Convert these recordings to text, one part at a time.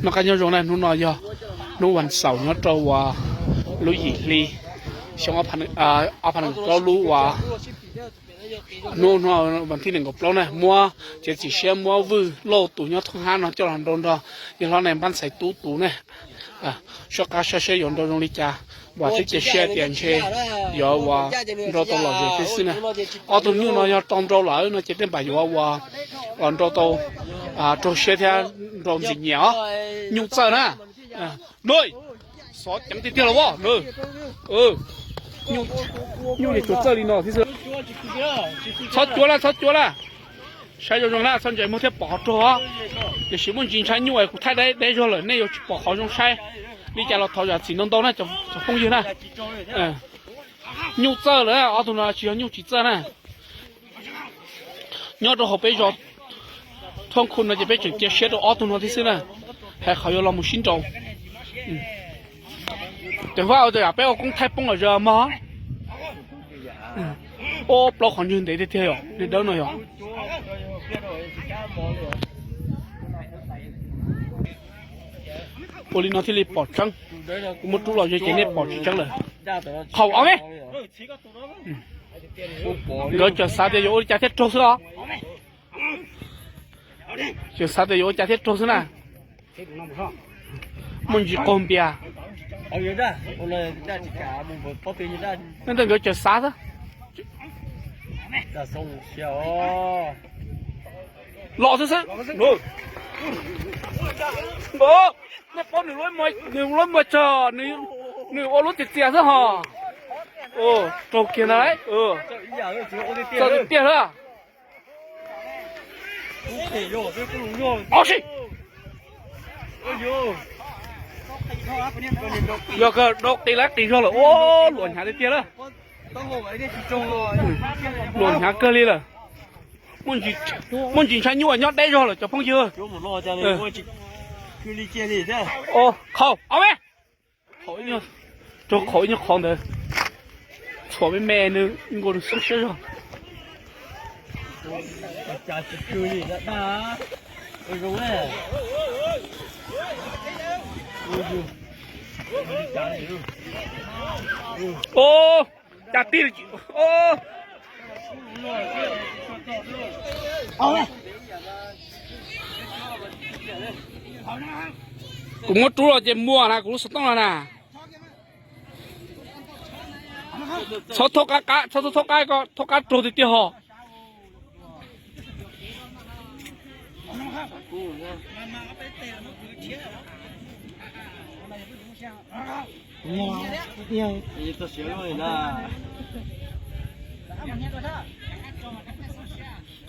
Noj qab nyob zoo na, hnub no yog hnub vas xaum nyob rau uas lub yim hli xyoo ob phav nees plaub lub uas hnub no vas thib nees nkaum plaub na, muab txiav txim siab muab Vwj Lauj tus nyob thoob hab no coj los nrau nrog yawg hlob Nais Npab Ntxhais Tub tus ne. Soj qab saib seb yuav nrau zoo li cas, vam thiab cia siab tias ntshe yuav uas nrau tau lom zem thiab xwb na. Ob tug nyuj no yog tau nrau lawm no ces tej npam yuav uas nrau tau raug siab thiab nrau ntxim nyiam os. Nyuj txawj na. Xov ceev tiag tiag los as. Nyuj tsuas txawj li no thiab xwb. Txhob cuav lawm, txhob cuav lawm. Saib zoo zoo na, txhob ntshai muag thiab pom qhov raug os. Tiam sis muaj ntsis ntshai nyuj es kuv thaij deb deb zog lawm nej yuav tsis pom qhov zoo saib. Li cas los thov zam txim ntau ntau na cov phooj ywg na. Nyuj txawj lawm, ob tug no tsis yog nyuj tsis txawj na. Nyob rau hauv peb zos Thoob Khu no ces peb tseem cia siab rau ob tug no thiab xwb na, hais qhov yuav los mus sib nraus. Ces vaj ua tias peb ua koob thaij poob los zog mog. Ob plaub qhov ntswg ntev tiag tiag yom, niag dawb no yom. Ua li no thiaj li pom tseeb. Kuv muab rub los ze ces nej pom tsis tseeb lawm. Qhaum ob me. Nkawd tseem xav tias yuav ua li cas thiaj raug xwb los? Tseem xav tias yuav ua cas thiaj raug xwb na. Muaj ntsis qaug npias. Ntawm nkawd tseem xav xwb. Los xwb xwb. Nej paub nws lub muag tsawg, nws ua lub txias txias xwb hos. Raug kiag ntag. Txawj tiag tiag lawm. Ob si. Yog kawg dau qis lawm, qis zog lawm, ua luam hnyav tiag tiag lawm. Luam hnyav kawg li lawm. Muaj ntsis ntshai nyuj nyob deb zog lawm cov phooj ywg. Qhaum ob me. Raug qhaum ib nyuag qhov ntawd. Txhuam me me nws nkaus nws xoob siab zog. Ov, cas tij. Kuv muab rub los ces muaj na, kuv lub xov tooj no na. Txhob thauj qab, txhob thauj qab, thauj qab raug tiag tiag hos.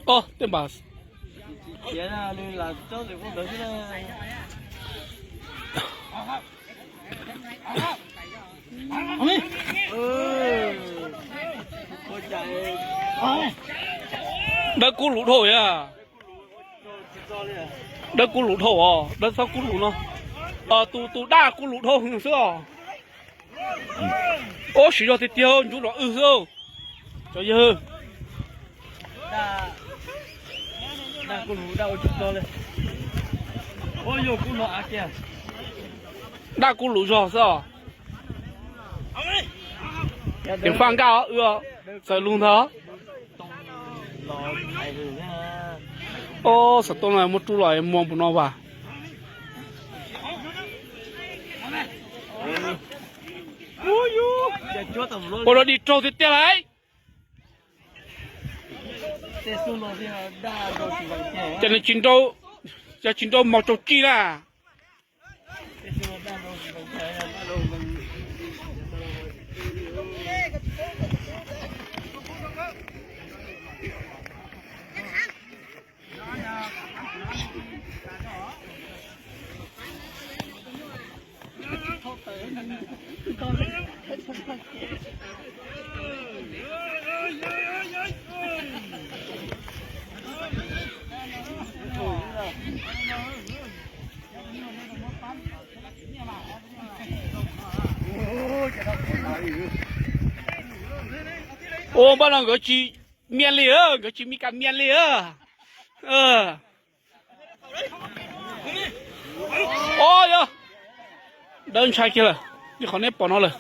Ov, tej npam. Dawb kub lus dhau yog. Dawb kub lus dhau os, dawb txhob kub lus no. Tus, tus daj kub lus dhau xwb os. Ub, siv zog tiag tiag, ntsub los wb xwb. Cov yawg, daj kub lus zog xwb os. Ceev faj nkaj os, wb txawm lug ntag. Ob, xov tooj no muab rub los muag npaum no vas. Ua rau dig raug tiag tiag lauj. Ces nws tsis nrau, ces tsis nrau mos tsaus ci na. Ua npaj no nkawd tsis miaj li, nkawd tsis mi kas miaj li. Dawb ntshai kiag lawm, li qhov nej pom no lawm.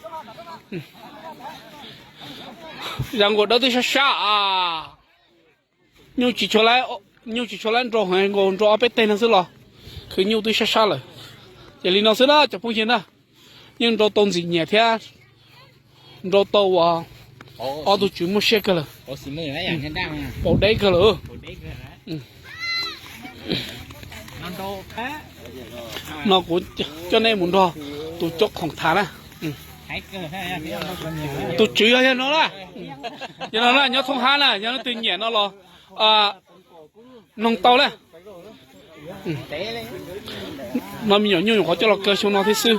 Zas nkaus dawb twb sab sab a. Nyuj tsis tshua, nyuj tsis tshua lab nrau heev, nkaus nrau ob peb teg no xwb los khwv nyuj twb sab sab lawm. Ces li no xwb na cov phooj ywg na, yeej nrau tau ntxim nyiam thiab nrau tau uas ob tug tswv muaj siab kawg lawm, paus deb kawg lawm. No kuv coj nej mus nrog tus coj khoom tham na. Tus tswv yog yog no na, yog no na, nyob thoob hab na, yog leej twg nyiam no los noog tau na. No me nyuam nyuj nyuam qhuav coj los kaw xyoo no thiab xwb.